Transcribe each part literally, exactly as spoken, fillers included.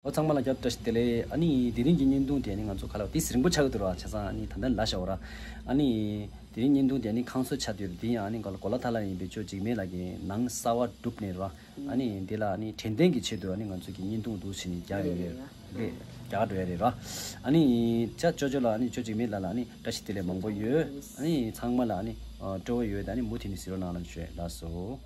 ཨོ་ཚང་མ་ལ་སྐྱབས་བཀྲ་ཤིས་བདེ་ལེགས། ཨ་ནི་དེ་རིང་གི་བརྙན་ཐུང་དེ་ནི་ང་ཚོ་ག་ལ་དེ་རིང་པོ་ཆགས་ཀྱི་འདུག་ར། བྱས་ཙང་ཨ་ནི་ད་ལྟ་ལ་བཞག་འོ་ར། ཨ་ནི་དེ་རིང་བརྙན་ཐུང་དེ་ནི་ཁང་བཟོ་ཆགས་བསྡད་ཡོད་ར། དེ་ཡང་ཨ་ནི་ག་ལ་གོ་ལ་ཐ་ལ་ཡིན་པའི་ཅོ་འཇིགས་མེད་ལགས་ཀྱིས་ནང་གསར་བ་བསྒྲུབས་ནས་ར། ཨ་ནི་འདི་ལ་ཨ་ནི་དྲན་རྟེན་གྱི་ཆེད་དུ་ཨ་ནི་ང་ཚོ་གི་བརྙན་ཐུང་འདུག་ཟེར་ནས་རྒྱག་ཡོད་རེད། རེད། རྒྱག་འགྲོ་ཡ་རེད་ར། ཨ་ནི་ཅ་ཅོ་ཅོ་ལ་ཨ་ནི་ཅོ་འཇིགས་མེད་ལགས་ལ་ཨ་ནི་བཀྲ་ཤིས་བདེ་ལེགས་མང་པོ་ཡོད། ཨ་ནི་ཚང་མ་ལ་ཨ་ནི་སྤྲོ་བོ་ཡོད། ཨ་ནི་མུ་མཐུད་ནས་གཟིགས་རོགས་གནང་ལ་ཞུ་ཡ་ལགས་སོ།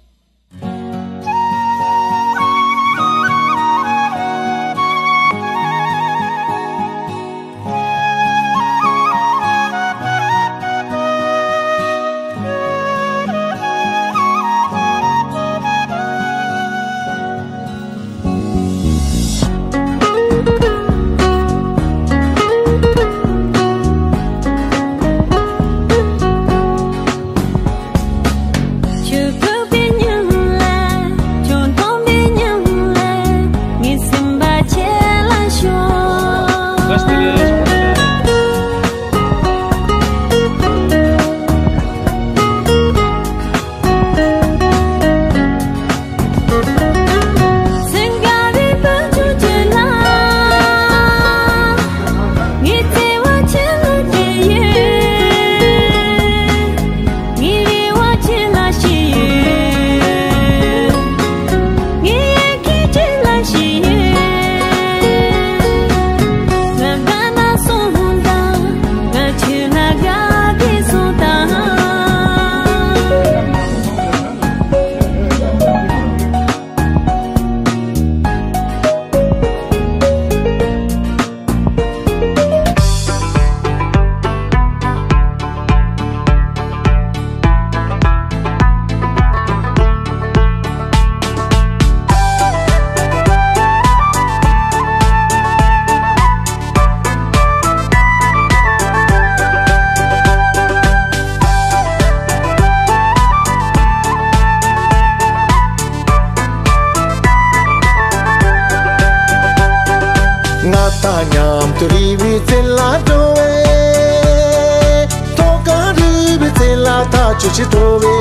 ང་དང་མཉམ་དུ་རི་བོའི་རྩེ་ལ་འགྲོ་བའི། མཐོ་སྒང་རི་བོའི་རྩེ་ལ་ཐག་ཆོད་ཅིག་འགྲོ་བའི།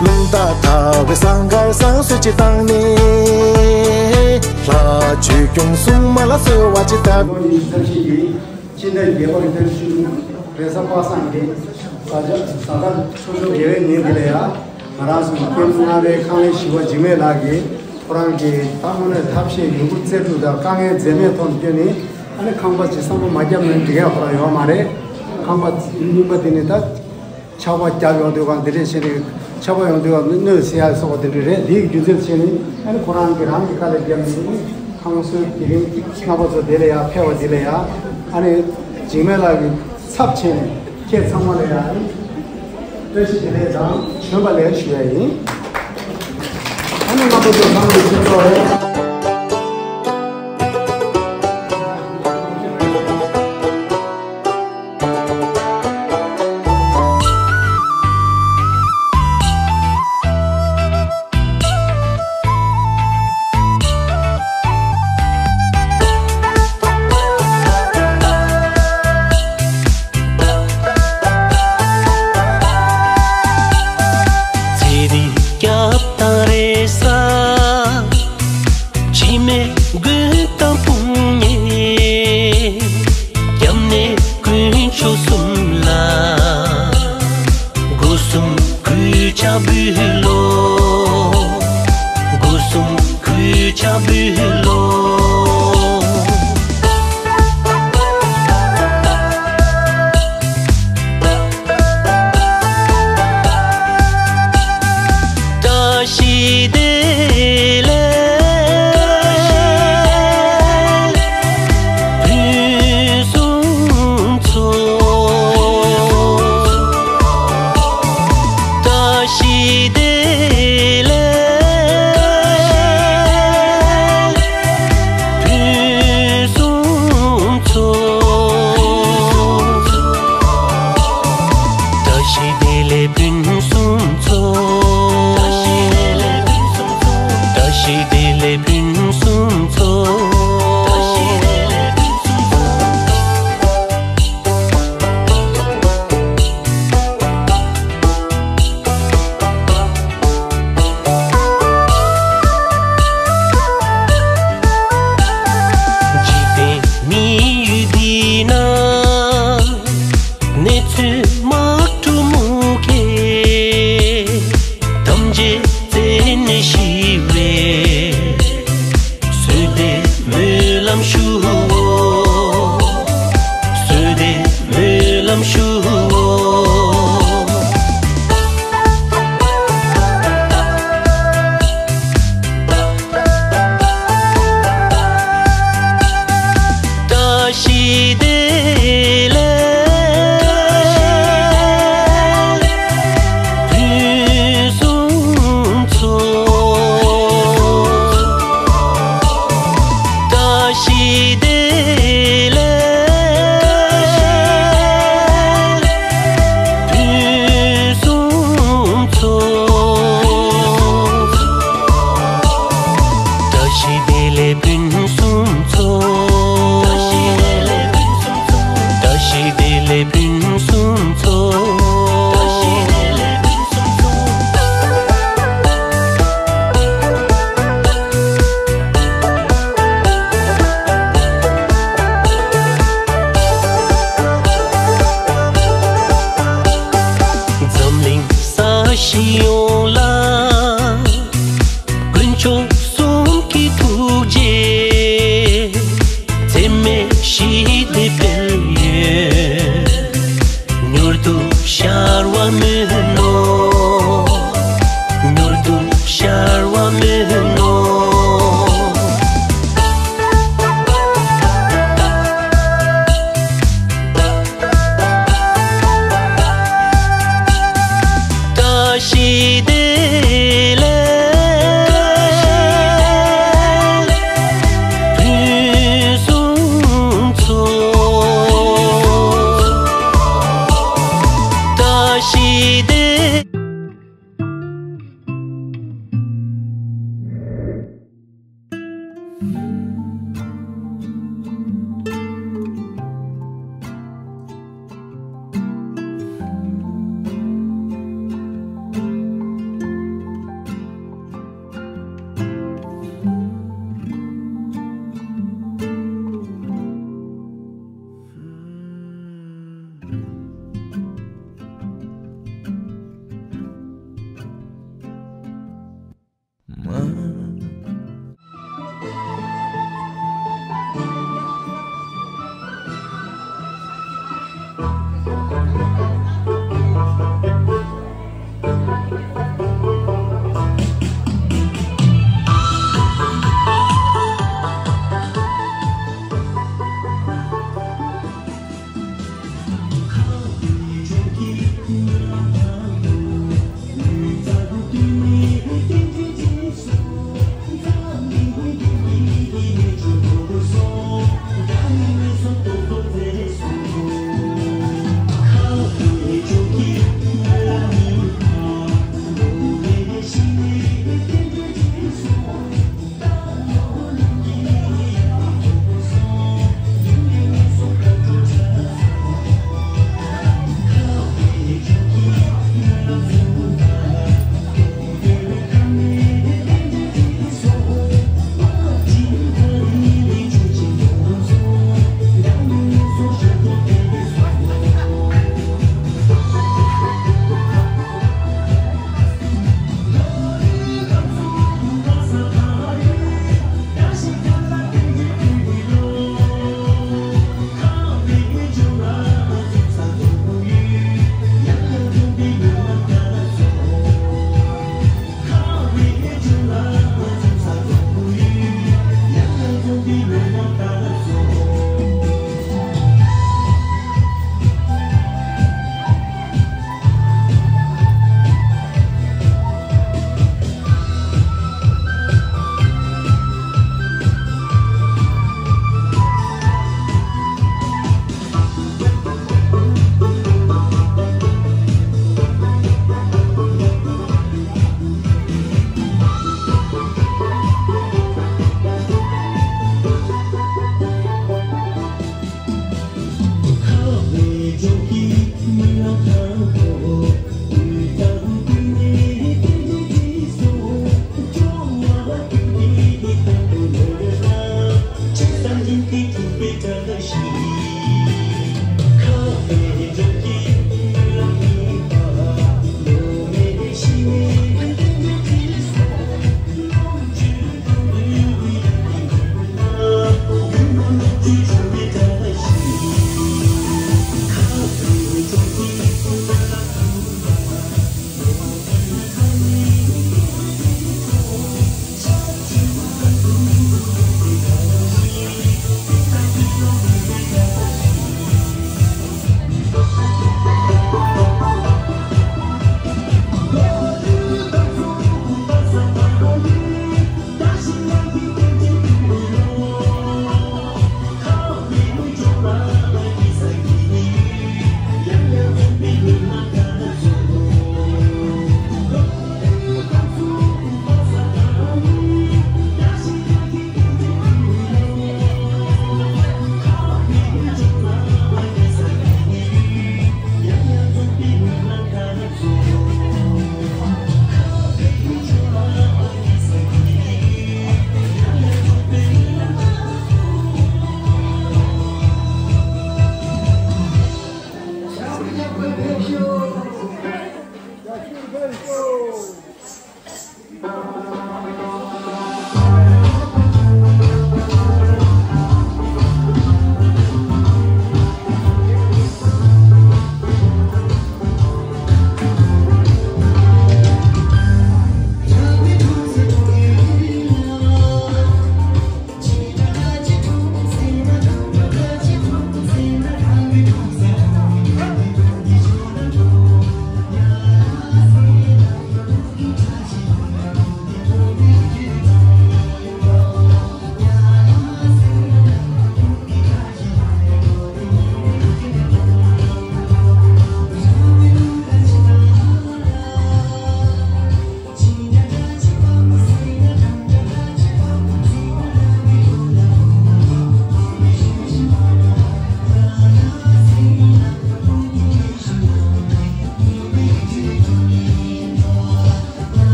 རླུང་རྟ་དར་བའི་ཟངས་དཀར་བསང་གསོལ་ཅིག་བཏང་ནས། ལྷ་ཆོས་སྐྱོང་སྲུང་མ་ལ་གསོལ་བ་ཅིག་བཏབ། སྤྱི་ཟླ་བརྒྱད་པ་གི་ཚེས་བཅུ་རེས་གཟའ་པ་སངས་ཀྱི་ས་ཆ་གཟའ་སྟག་ཆུ་ཚོད་བརྒྱད་པའི་ཉིན་འདི་ལ་ཡ་ང་རང་ཚོ་ཀེམ་ལྔ་པའི་ཁང་ལས་བཞི་པ་འཇིགས་མེད་ལགས་ཀྱིས་ཁོ་རང་གི་ད་དངོས་གནས་ཐབས་ཤེས་ཡོད་རྒུ་རྩལ་སྤྲུགས་དང་དཀའ་ངལ་འཛེམས་མེད་ཐོག་ནས་བསྐྱོན་ནས། ཨ་ནི་ཁང་པ་ཅིག་བསམ་བློ་མ་བརྒྱབ་ན་འགྲིག་ཡ་ཁོ་རང་ཡོད་མ་རེད། ཁང་པ་རྙིང་པ་དེ་ནི་ད། ཆར་པ་བརྒྱབ་ཡོང་དུས་གང་དེ་འདྲས་བྱས་ནས་ཆར་པ་ཡོང་དུས་གང་གནོད་སེལ་ཡག་སོགས་པ་དེ་འདྲས་རེད། དེའི་རྒྱུ་མཚན་བྱས་ནས་ཨ་ནི་ཁོ་རང་གིས་རང་གི་དཀའ་ལས་བརྒྱབ་ནས་ཁང་བཟོའི་དེ་རིང་ལྔ་པ་ཚོ་དེ་ལ་ཡང་ཕེབས་པ་དེ་ལ་ཡང་ཨ་ནི་འཇིགས་མེད་ལགས་ཀྱི་ཚབ་བྱས་ནས་ཁྱེད་ཚང་མ་ལ་ཡང་ཨ་ནི་བཀྲ་ཤིས་བདེ་ལེགས་དང་བྱོན་པ་ལེགས་ཞུ་ཡ་ཡིན། ཨ་ནི་ལྔ་པ་ཚོ་ཚང་མ་ལ་ཕྱིན་ཆོག་རེད། ཚེ་རིང་སྐྱབས་དང་རེ་ས། འཇིགས་མེད་མགོན་དང་དཔུང་གཉེན། སྐྱབས་གནས་དཀོན་མཆོག་གསུམ་ལ། སྒོ་གསུམ་གུས་ཕྱག་འབུལ་ལོ། སྒོ་གསུམ་གུས་ཕྱག་འབུལ་ལོ། བཀྲ་ཤིས་བདེ་ལེགས་ཕུན་སུམ་ཚོགས། བཀྲ་ཤིས་བདེ་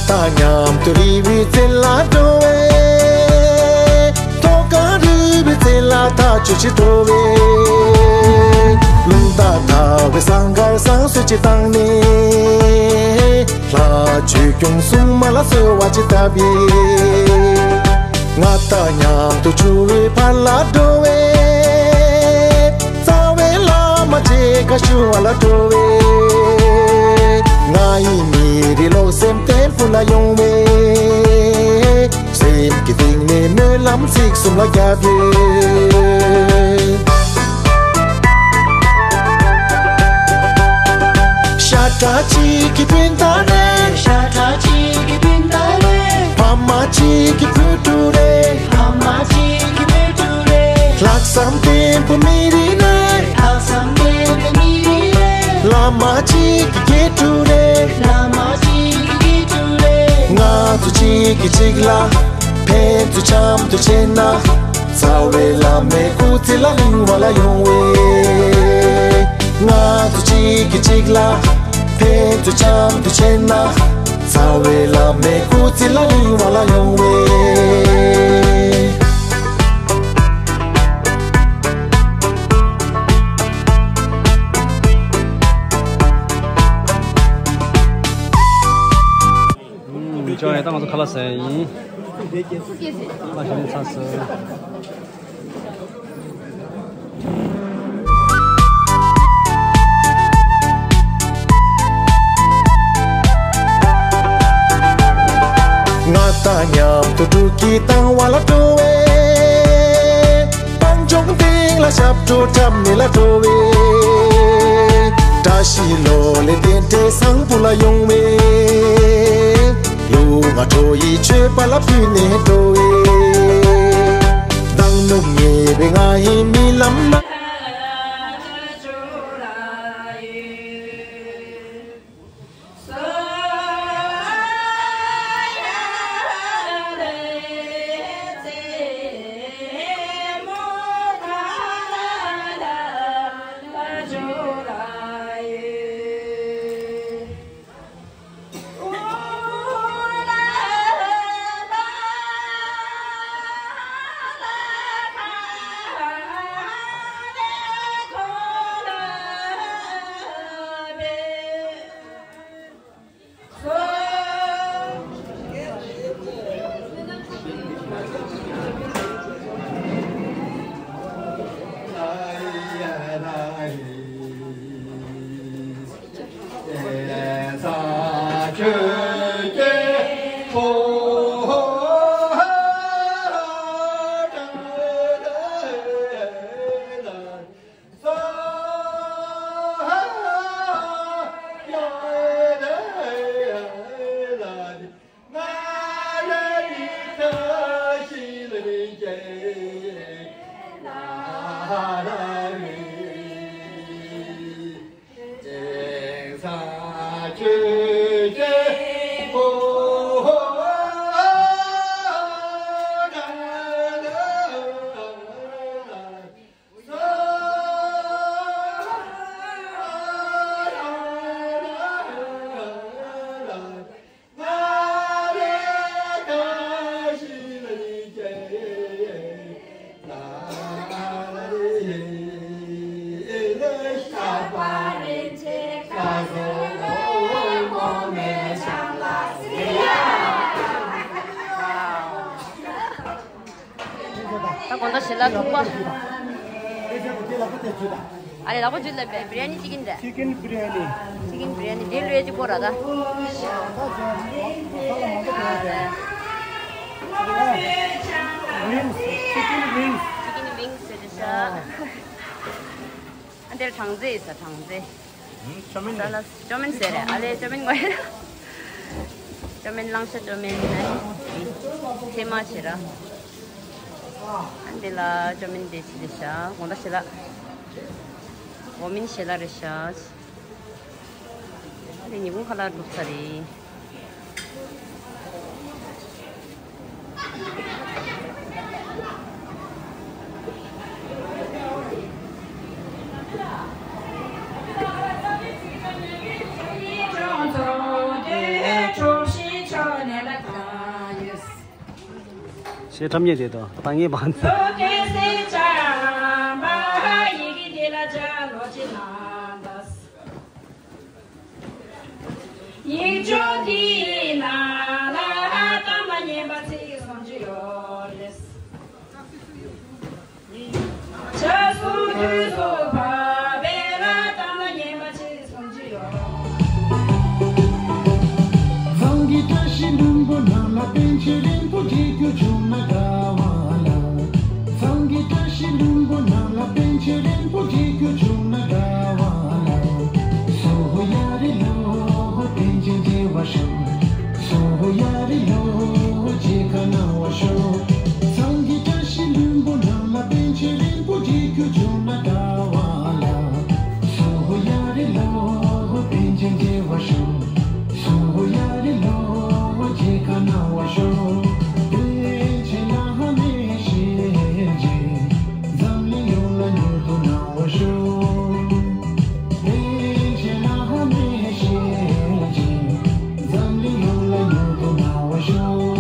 ད་མཉམ་དུ་རི་བོའི་རྩེ་ལ་འགྲོ་བས། མཐོ་སྒང་རི་བོའི་རྩེ་ལ་ཐག་ཆོད་ཅིག་འགྲོ་བས། རླུང་རྟ་དར་བའི་ཟངས་དཀར་བསང་གསོལ་ཅིག་བཏང་ནས། ལྷ་ཆོས་སྐྱོང་སྲུང་མ་ལ་གསོལ་བ་ཅིག་བཏབ་པས། ང་དང་མཉམ་དུ་ཆུ་བོའི་བར་ལ་འགྲོ་བས། རྩ་བའི་བླ་མ་མཇལ་ཁ་ཞུ་བ་ལ་འགྲོ་བས། ང་ཡི་མི་རེ་ལོག་སེམས་བརྟན་པོ་ལ་ཡོང་བས། སེམས་ཀྱི་གཏིང་ནས་སྨོན་ལམ་ཚིག་གསུམ་ལ་བརྒྱབ་ཡོད། ཤ་ཁྲག་གཅིག་གི་སྤུན་ཟླ་རེད། ཤ་ཁྲག་གཅིག་གི་སྤུན་ཟླ་རེད། ཕ་མ་གཅིག་གི་བུ་ཕྲུག་རེད། ཕ་མ་གཅིག་གི་བུ་ཕྲུག་རེད། ལྷག་བསམ་ལྡན་པོ་མི་རིགས་རེད། ལྷག་བསམ་ལྡན་པོ་མི་རིགས་རེད། བླ་མ་གཅིག་གི་དགེ་ཕྲུག་རེད། བླ་མ་གཅིག་གི་དགེ་ཕྲུག་རེད། ང་ཚོ་གཅིག་གིས་གཅིག་ལ་ཕན་ཚུན་འཆམ་མཐུན་བྱས་ན། རྩ་བའི་བླ་མའི་སྐུ་ཚེ་ལ་གླེང་བ་ལ་ཡོང་བས། ང་ཚོ་གཅིག་གིས་གཅིག་ལ་ཕན་ཚུན་འཆམ་མཐུན་བྱས་ན། རྩ་བའི་བླ་མའི་སྐུ་ཚེ་ལ་གླེང་བ་ལ་ཡོང་བས། ཨུམ། ཅོ་ཡ་ད་ང་ཚོ་ཁ་ལག་ཟ་ཡ་ཡིན། ཁ་ལག་ཞིམ་ཚ་སོང་། ང་དང་མཉམ་དུ་འབྲུག་གི་བཏང་བ་ལ་འགྲོ་བས། སྤང་ལྗོངས་སྟེང་ལ་ཞབས་བྲོ་འཁྲབ་ནས་ལ་འགྲོ་བས། བཀྲ་ཤིས་ལོ་ལེགས་རྟེན་འབྲེལ་བཟང་པོ་ལ་ཡོང་བས། ལུས་ངག་ཁྲོ་ཡི་མཆོད་པ་ལ་ཕུལ་ནས་འགྲོ་བས། མདང་ནུབ་ཉེ་བའི་ང་ཡི་རྨི་ལམ་ན། ད་དགོང་དག་ཞལ་ལག་ཐུག་པ། ཨ་ལས་ལག་པ་འཇུ་ལ་བས་བི་རི་ཡ་ནི་ཅི་ཀིན་རེད། ཅི་ཀིན་བི་རི་ཡ་ནི། ཅི་ཀིན་བི་རི་ཡ་ནི་དེ་ལོས་ཅིག་པོ་ར་ད། ཨ་ལས། ཝིང་སི། ཅི་ཀིན་ཝིང་སི། ཅི་ཀིན་ཝིང་སི་ཟེར་ཏེ་ཤ། ཨ་འདིར་གྲང་རྫས་ཡིན་ས་གྲང་རྫས། ཅོ་མིན་ཟེར་རེད། ཨ་ལས་ཅོ་མིན་ངོ་ཡ། ཅོ་མིན་གླང་ཤ་ཅོ་མིན། ཚེར་མ་བྱེད་ར། ཨ་འདི་ལ་ཅོ་མིན་དེ་ཕྱི་དེ་ཤ་དགོང་དག་ཞལ་ལག་འོ་མིན་ཞལ་ལག་རེད་ཤ། ཨ་འདི་ཉིན་གུང་ཁ་ལག་གྲུབ་ཚར་རེད། ཞེས་ཁྲབ་ཉེས་དེ་དང་ཏང་ངེས་པ། ལོ་ཀེ་སེ་ཅ་མ་ཡི་གེ་དེ་ལ་ཅ་ལོ་ཅི་ན་འདས། ཡིག་ཆུང་དེའི་ནང་ལ་གཏམ་ལ་ཉན་པ་ཚིག་སུམ་ཅུ་ཡོད་རེད། ཆ་སུ་དུས་སུ་བབས་པའི་ལ་གཏམ་ལ་ཉན་པ་ཚིག་སུམ་ཅུ་ཡོད། གཙང་གི་བཀྲ་ཤིས་ལྷུན་པོ་ནང་ལ་པཎ་ཆེན་རིན་པོ་ཆེ་རྒྱུ་བྱུང་ན་དགའ་བ་ལ། གཙང་གི་བཀྲ་ཤིས་ལྷུན་པོ་ནང་ལ་པཎ་ཆེན་རིན་པོ་ཆེ་རྒྱུ་བྱུང་ན་དགའ་བ་ལ། སོ་ཧོ་ཡ་རི་ལོ་ཧོ་པཎ་ཆེན་བདེ་བར་གཤེགས། སོ་ཧོ་ཡ་རི་ལོ་ཧོ་རྒྱལ་ཁ་གནང་བར་ཤོག་གཙང་གི་བཀྲ་ཤིས་ལྷུན་པོ་ནང་ལ་པཎ་ཆེན་རིན་པོ་ཆེ་རྒྱུ་བྱུང་ན་དགའ་བ་ལ། སོ་ཧོ་ཡ་རི་ལོ་ཧོ་པཎ་ཆེན་བདེ་བར་གཤེགས། སོ་ཧོ་ཡ་རི་ལོ་ཧོ་རྒྱལ་ཁ་གནང་བར་ཤོག་པཎ་ཆེན་བླ་མའི་ཞལ་གྱིས་འཛམ་གླིང་ཡོངས་ལ་མྱུར་དུ་གནང་བར་ཤོག་པཎ་ཆེན་བླ་མའི་ཞལ་གྱིས་འཛམ་གླིང་ཡོངས་ལ་མྱུར་དུ་གནང་བར་ཤོག་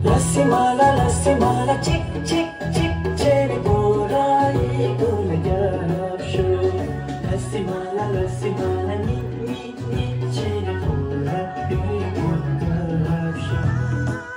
ལ་སི་མ་ལ་ལ་སི་མ་ལ་ཅིག་ཅིག་ཅིག་ཅེ་ནི་པོ་ར་ཡི་གུ་ལ་རྒྱབ་ཤོག་ལ་སི་མ་ལ་ལ་སི་མ་ལ་ཉི་ཉི་ཉི་ཅེ་ནི་པོ་ར་ཡི་གུ་ལ་རྒྱབ་ཤོག་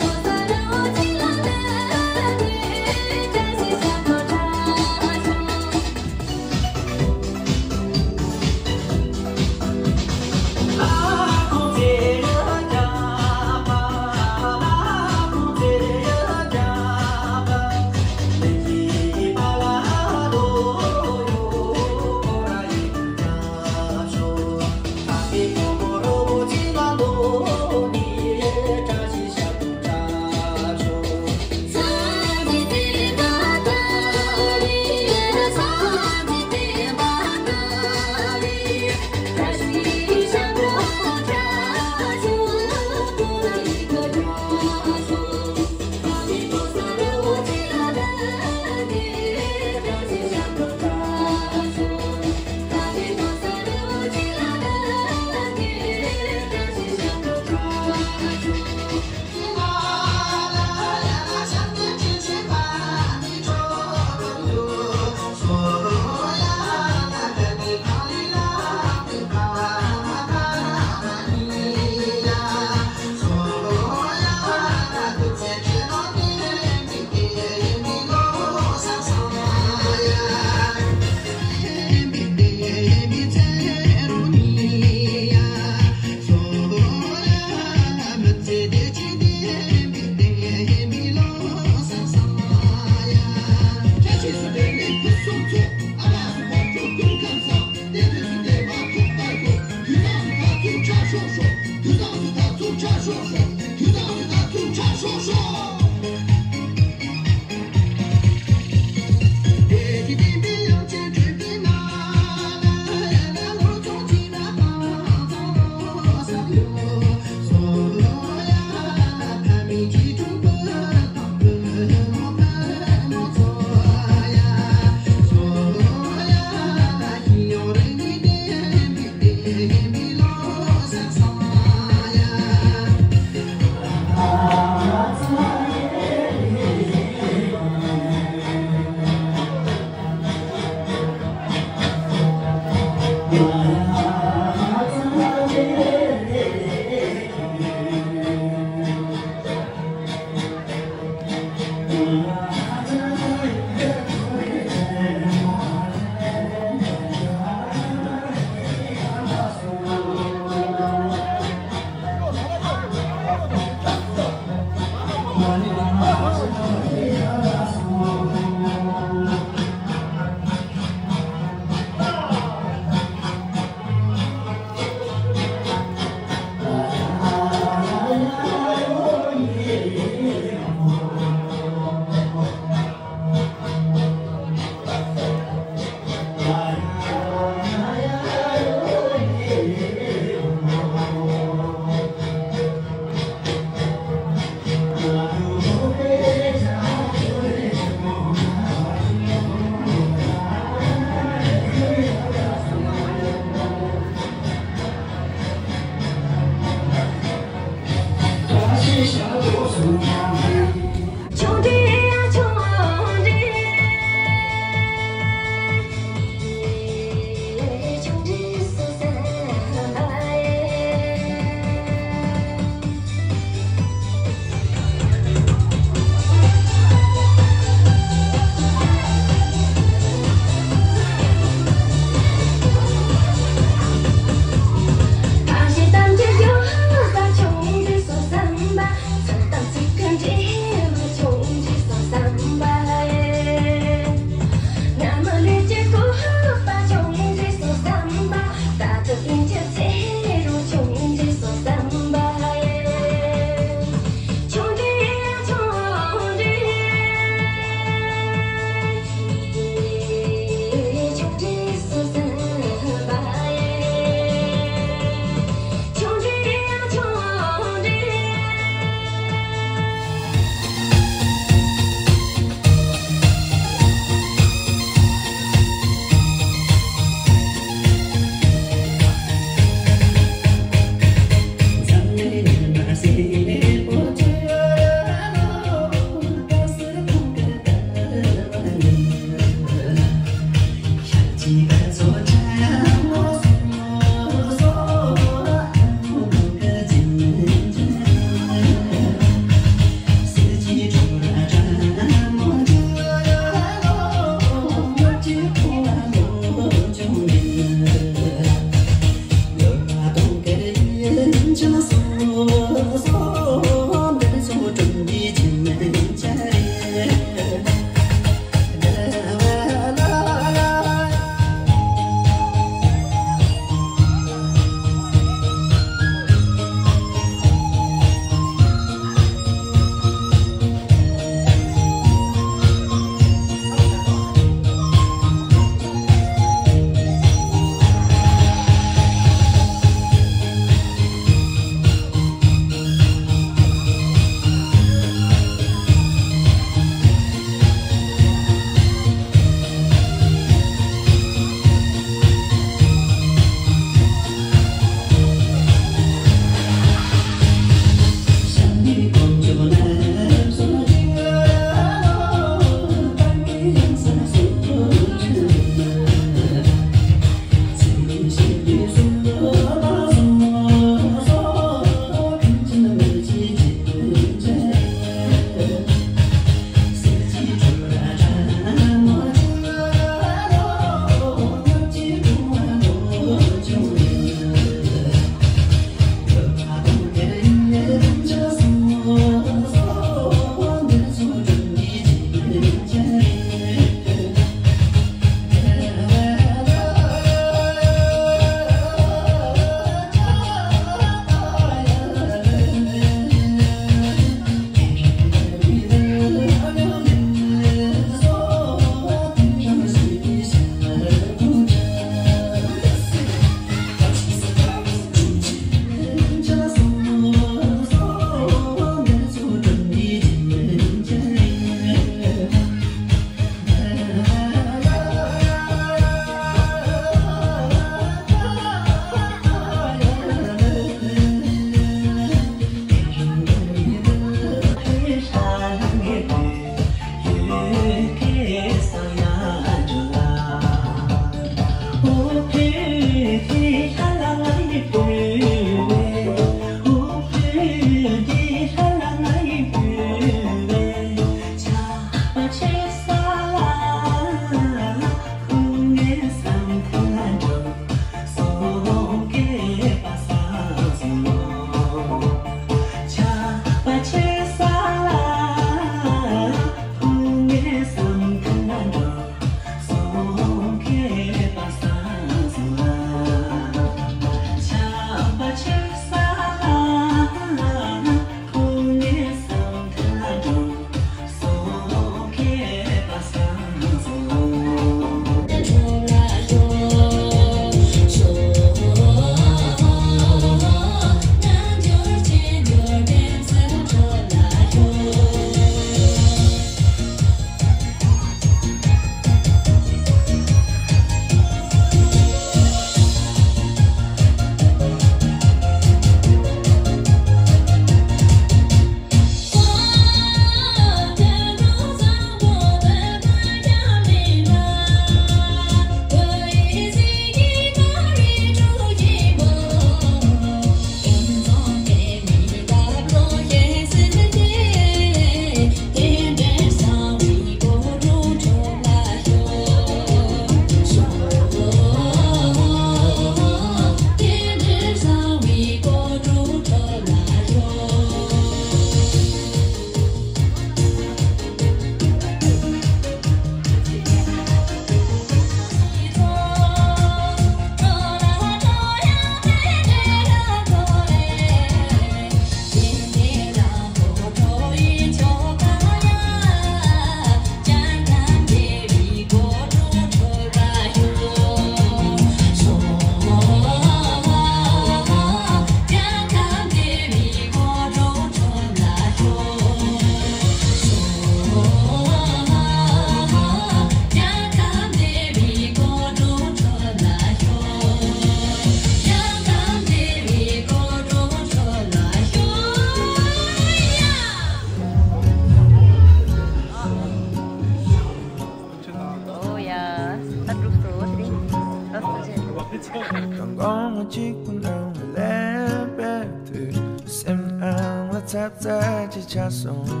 ཚབ་ཚ་ཅིག་ཆགས་སོང་།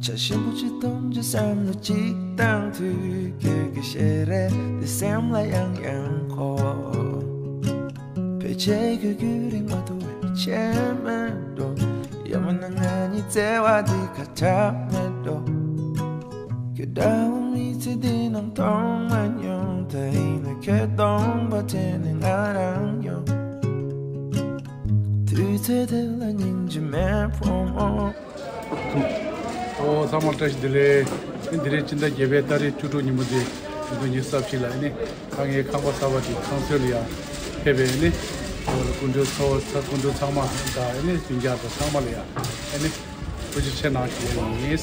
ཆ་ཞིམ་པོ་ཅིག་འཐུང་རྒྱུ་བསམ་བློ་ཅིག་བཏང་དུས། ཁྱོད་ཀྱི་ཞལ་རས་དེ་སེམས་ལ་ཡང་ཡང་འཁོར། ཕལ་ཆེར་ཁྱོད་བརྒྱུད་རིམ་མ་ཐུབ་པའི་ཆད་མེད་འགྲོ། ཡང་མིན་ན་ང་གཉིས་བརྩེ་བ་འདི་ཁ་གྲག་མེད་འགྲོ། ཁྱོད་འདྲ་བོ་མི་ཚེ་འདི་ནང་མཐོང་མ་མྱོང་། ད་ཡིན་ན་ཁྱོད་སྟོང་པ་དྲན་ནས་ང་རང་ཡོང་། དུས་ཚོད་དེ་ལ་སྙིང་རྗེ་མེད་བུ་མོ། ཨོ་ཚང་མ་བཀྲ་ཤིས་བདེ་ལེགས། འདི་རེས་སྤྱི་ཟླ་བརྒྱད་པའི་ཏ་རིག་བཅུ་དྲུག་ཉིན་མོ་འདི་ཉིན་གུང་ཉི་ཤུ་རྩ་བཞི་ལ་ཨ་ནི་ད་ངའི་ཁང་པ་གསར་པ་འདི་ཚང་སྲོལ་ལ་ཡང་ཕེབས་པའི་ཨ་ནི་ཨོ་སྐུ་མགྲོན་ཚོ་སྐུ་མགྲོན་ཚང་མ་དང་ཨ་ནི་སྤུན་ཀྱག་དང་ཚང་མ་ལ་ཡང་ཨ་ནི་ཐུགས་རྗེ་ཆེ་གནང་ཞུ་ཡ་ཡིན།